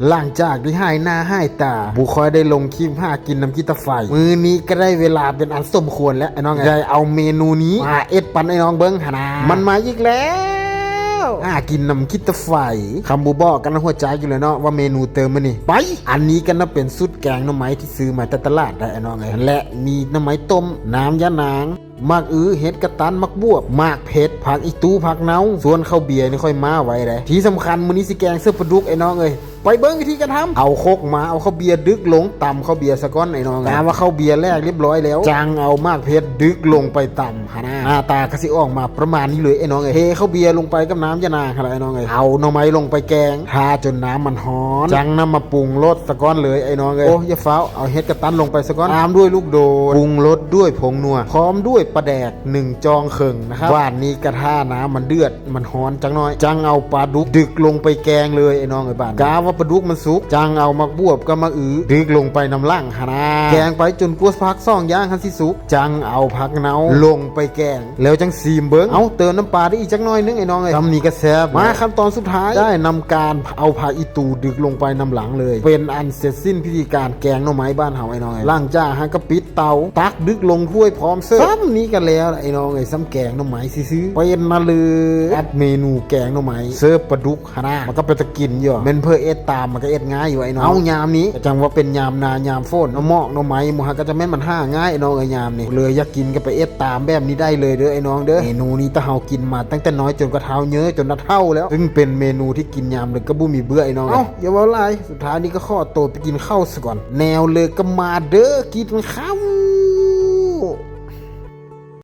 ຫຼັງຈາກທີ່ຫາຍໜ້າຫາຍຕາ ບໍ່ຄ່ອຍໄດ້ລົງຄລິບຫາກິນນຳກິດຕາໄຟ ມື້ນີ້ກໍໄດ້ເວລາເປັນອັນສົມຄວນແລ້ວ ໄອ້ນ້ອງເອີຍ ໄດ້ເອົາເມນູນີ້ມາເຮັດປັນໄອ້ນ້ອງເບິ່ງຫັ້ນນາ. ມັນມາອີກແລ້ວ ຫາກິນນຳກິດຕາໄຟ ຄຳບໍ່ບອກກັນຫົວໃຈຢູ່ແລ້ວເນາະ ວ່າເມນູເຕີມມື້ນີ້ ໄປ ອັນນີ້ກໍນັບເປັນຊຸດແກງໜໍ່ໄມ້ທີ່ຊື້ມາແຕ່ຕະຫຼາດໄດ໋ ໄອ້ນ້ອງເອີຍ ແລະ ມີໜໍ່ໄມ້ຕົ້ມ ນ້ຳຢານາງ ໝາກອຶ ເຫັດກະຕັນ ໝາກບວບ ໝາກເຜັດ ຜັກອີຕູ ຜັກເນົ່າ ສ່ວນເຂົ້າເບຍນີ້ຂ້ອຍມ້າໄວ້ເດ້. ທີ່ສຳຄັນມື້ນີ້ຊິແກງເສີບປາດຸກ ໄອ້ນ້ອງເອີຍ ໄປເບິ່ງວິທີການທຳ. ເອົາຄົກມາ ເອົາເຂົ້າເບຍດຶກລົງ ຕຳເຂົ້າເບຍສາກ່ອນ ໄອ້ນ້ອງເອີຍ. ກາວ່າເຂົ້າເບຍແຫຼກລຽບຮ້ອຍແລ້ວ ຈັ່ງເອົາໝາກເຜັດດຶກລົງໄປຕຳຫັ້ນນາ. ໜ້າຕາກໍຊິອອກມາປະມານນີ້ເລີຍ ໄອ້ນ້ອງເອີຍ. ເທເຂົ້າເບຍລົງໄປກັບນ້ຳຢານາງຫັ້ນລະ ໄອ້ນ້ອງເອີຍ. ເອົາໜໍ່ໄມ້ລົງໄປແກງ ຖ້າຈົນນ້ຳມັນຮ້ອນ ຈັ່ງນຳມາປຸງລົດສາກ່ອນເລີຍ ໄອ້ນ້ອງເອີຍ. ໂອ້ ຢ່າຟ້າວ ເອົາເຫັດກະຕັນລົງໄປສາກ່ອນ ຕາມດ້ວຍລູກໂດນ ປຸງລົດດ້ວຍຜົງນົວ ພ້ອມດ້ວຍປາແດກໜຶ່ງຈອງເຄິ່ງນະຄັບ. ບາດນີ້ກະຖ້ານ້ຳມັນເດືອດ ມັນຮ້ອນຈັກໜ້ອຍ ຈັ່ງເອົາປາດຸກດຶກລົງໄປແກງເລີຍ ໄອ້ນ້ອງເອີຍ. ບາດນີ້ກາວ່າປາດຸກມັນສຸກ ຈັ່ງເອົາໝາກບວບກັບໝາກອຶດຶກລົງໄປນຳຫຼັງຫັ້ນນາ. ແກງໄປຈົນກວ່າຜັກສອງຢ່າງຫັ້ນຊິສຸກ ຈັ່ງເອົາຜັກເນົ່າລົງໄປແກງ ແລ້ວຈັ່ງຊີມເບິ່ງ. ເອົາ ເຕີມນ້ຳປາໄດ້ອີກຈັກໜ້ອຍໜຶ່ງ ໄອ້ນ້ອງເອີຍ. ສ່ຳນີ້ກໍແຊບ. ມາຂັ້ນຕອນສຸດທ້າຍ ໄດ້ນຳການເອົາຜັກອີຕູດຶກລົງໄປນຳຫຼັງເລີຍ ເປັນອັນເສັດສິ້ນພິທີການແກງໜໍ່ໄມ້ບ້ານເຮົາ ໄອ້ນ້ອງເອີຍ. ຫຼັງຈາກຫັ້ນກໍປິດເຕົາ ຕັກດຶກລົງຖ້ວຍພ້ອມເສີບ ສ່ຳນີ້ກໍແລ້ວລະ ໄອ້ນ້ອງເອີຍ. ສ່ຳແກງໜໍ່ໄມ້ຊື່ໆ ເປັນນະເລີ ອັດເມນູແກງໜໍ່ໄມ້ເສີບປາດຸກ ຫັ້ນນາ. ມັນກໍເປັນຕາກິນຢູ່ ແມ່ນເພິ່ນເຮັດຕາມ ມັນກໍເຮັດງ່າຍຢູ່ ໄອ້ນ້ອງ. ເອົາ ຍາມນີ້ກໍຈັ່ງວ່າເປັນຍາມໜາຍາມຝົນ ໜໍ່ໝອກໜໍ່ໄມ້ໝູ່ເຮົາກໍຈະແມ່ນມັນຫາງ່າຍ ໄອ້ນ້ອງເອີຍ. ຍາມນີ້ເລີຍຢາກກິນກໍໄປເຮັດຕາມແບບນີ້ໄດ້ເລີຍເດີ ໄອ້ນ້ອງເດີ. ເມນູນີ້ຕາເຮົາກິນມາຕັ້ງແຕ່ນ້ອຍຈົນກະເຖົ້າ ເຍີະຈົນລະເຖົ້າແລ້ວ ຊຶ່ງເປັນເມນູທີ່ກິນຍາມໃດກໍບໍ່ມີເບື່ອ ໄອ້ນ້ອງເອີຍ. ເອົ້າ ຢ່າເວົ້າຫຼາຍ ສຸດທ້າຍນີ້ກໍຂໍໂຕໄປກິນເຂົ້າສາກ່ອນ ແນວເລີກກໍມາເດີ ກິນເຂົ້າ.